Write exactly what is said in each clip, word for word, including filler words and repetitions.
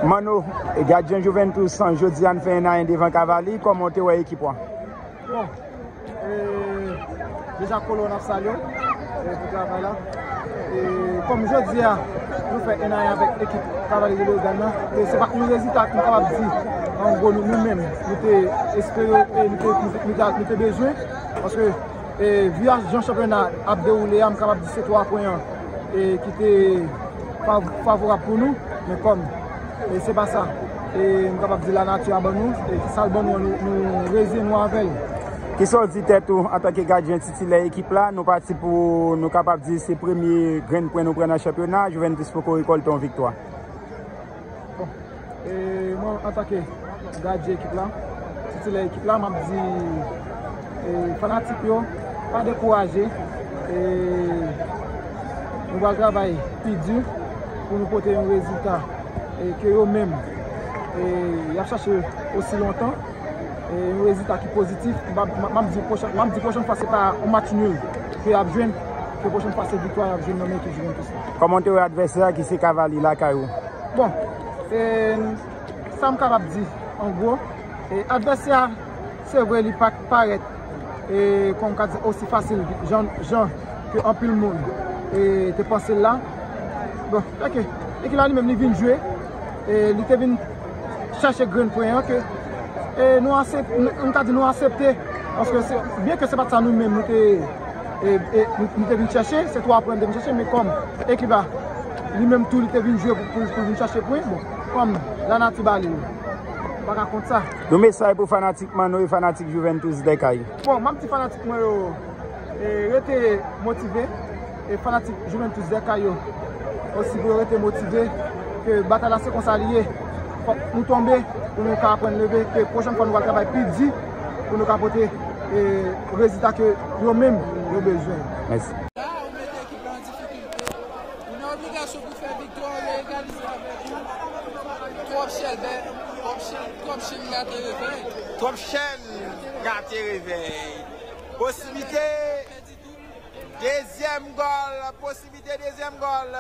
Manno, gadyen Juventus, jodi a n fè en a en devan Cavalli, kòman w te wè ekip ou an? Bon, e, deja Kolo, n ap salye w, e, pou travay la. E, kòm jodi a, nou fè en a en avèk ekip Cavalli de Lausanne nan, e se pa yon rezilta nou kapab di, an gwo, nou, nou menm, nou te espere, e nou te, nou te, nou te, nou te bezwen, paske E, vi a jan chanpyona ap dewoule a, m kapab di se twa pwen an, e, ki te fav-, favorab pou nou, men kòm, e, se pa sa, e, m kapab di lanati a ban nou, e, sa l ban nou an, nou, nou rezine nou avè l. Kisa w di tèt ou antanke gadyen titilè ekip la? Nou pati pou, nou kapab di se premye grenn pwen nou pran nan chanpyona, Juventus poko rekòlte yon viktwa. Bon, e, mwen, antanke gadyen ekip la, titilè ekip la, m ap di, e, fanatik yo, pa dekouraje. E, nou pral travay pi di pou nou pote yon rezilta, e, ke yo menm, e, y ap chache osi lontan. E, yon rezilta ki pozitif. M ap, m ap, m ap di pwochèn, m ap di pwochèn fwa se pa yon match nul ke y ap jwenn, ke pwochèn fwa se viktwa y ap jwenn nan men ekip Juventus la. Kòman w te wè advèsè a ki se Cavalli lakay ou? Bon, e, sa m kapab di, an gwo, e, advèsè a, se vre, li pa t parèt, e, kòm m ka di, osi fasil, jan, jan ke anpil moun, e, te panse l la. Bon, ok, ekip la li menm, li vin jwe, e, li te vin chèche grenn pwen an ke, e, nou aksep-, nou, nou ka di nou aksepte, paske se, byen ke se pa t sa nou menm nou te, e, e, nou, nou te vin chèche, se twa pwen nou te vin chèche, men kòm ekip la, li menm tou, li te vin jwe pou, pou, pou vin chèche pwen, bon, kòm lanati ba li, pa ka kont sa. Yon mesaj pou fanatik Manno e fanatik Juventus Dèkay. Bon, m ap di fanatik mwen yo, e, rete motive, e fanatik Juventus Dèkay yo osi pou yo rete motive, ke batay la se konsa li ye. Fòk nou tonbe pou nou ka aprann leve, ke pwochèn fwa nou pral travay pi di pou nou ka pote, e, rezilta ke yo menm yo bezwen. Mèsi. La, ou mete ekip la an difikilte. Ou nan obligasyon pou fè viktwa, ou egalize avèk ou. Twòp chèn, bè, twòp chèn, twòp chèn gate revèy. Twòp chèn gate revèy. Posiblite dezyèm gòl, posiblite dezyèm gòl.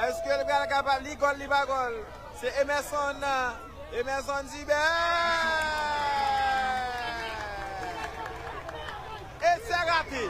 Èske l pral kapab li gòl, li pa gòl? Se Emerson, Emerson Dibè. E se rate.